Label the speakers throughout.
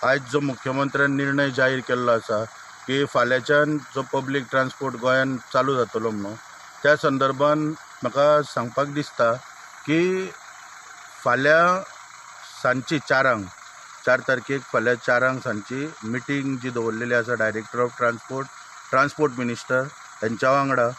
Speaker 1: आयज जो मुख्यमंत्र्यान निर्णय जाहीर केल्लो आसा की फाल्यांच्यान जो पब्लीक ट्रान्सपोर्ट गोंयान चालू जातलो म्हणून, त्या संदर्भान म्हाका सांगपाक दिसता की फाल्यां सांजची 4, 4 तारखेक फाल्यां 4 सांजची मिटींग जी दवरलेली आसा Director of Transport, Transport Minister हेंच्या वांगडा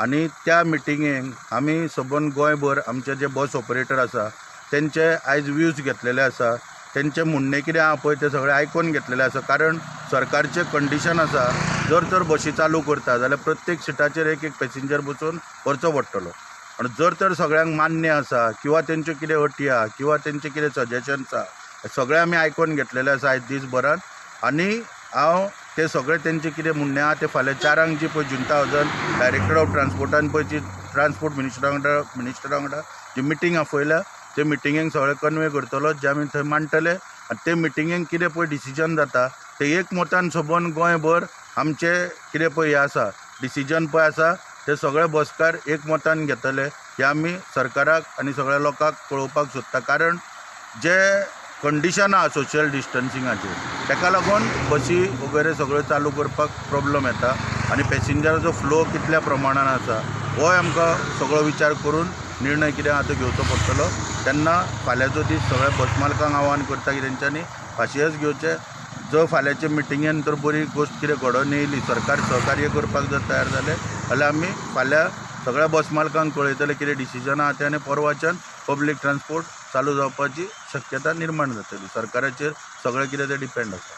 Speaker 1: आनी त्या मिटिंगेक आमी सबंद गोंयभर आमचे जे बस ऑपरेटर आसा तेंचे आयज व्यूज घेतलेले आसा. तेंचे म्हणणें कितें आहा पळय तें सगळें आयकून घेतलेलें आसा, कारण सरकारचें कंडिशन आसा, जर तर बशी चालू करता जाल्यार प्रत्येक सिटाचेर एक एक पॅसेंजर बसून व्हरचो पडटलो. आनी जर तर सगळ्यांक मान्य आसा किंवा तेंच्यो कितें अटी आहा किंवा तेंचे कितें सजेशन्स आहा, सगळें आमी आयकून घेतलेलें आसा आयज दीसभरान. आनी हांव ते सगळे तेंचे कितें म्हणणें आहा ते फाल्यां 4 जी पळय जुंता हावजान डायरेक्टर ऑफ ट्रान्सपोर्टान पळय जी ट्रान्सपोर्ट मिनिस्टरा वांगडा जी मिटींग आपयल्या, ते मिटिंगेक सगळें कन्वे करतलो, जे आमी थंय मांडटले. आनी ते मिटिंगेक कितें पळय डिसिजन जाता ते एक मतान सबंद गोंयभर आमचे कितें पळय हें आसा, डिसिजन पळय आसा, ते सगळे बसकार एक मतान घेतले हें आमी सरकाराक आनी सगळ्या लोकांक कळोवपाक सोदता. कारण जे कंडिशन आहा सोशल डिस्टन्सिंगाचेर, ताका लागून बसी वगैरे सगळ्यो चालू करपाक प्रॉब्लम येता आनी पॅसेंजराचो फ्लो कितल्या प्रमाणान आसा होय आमकां सगळो विचार करून निर्णय कितें आहा तो घेवचो पडटलो. तेन्ना फाल्यांचो दीस सगळ्या बस मालकांक आव्हान करता की तेंच्यांनी पाशियेंस घेवचें. जर फाल्यांचे मिटिंगेन तर बरी गोश्ट कितें घडोवन येयली, सरकार सहकार्य करपाक जर तयार जालें जाल्यार आमी फाल्यां सगळ्या बस मालकांक कळयतले कितें डिसिजन आहा तें आनी परवाच्यान पब्लीक ट्रान्सपोर्ट चालू जावपाची शक्यता निर्माण जातली. सरकाराचेर सगळें कितें तें डिपेंड आसा.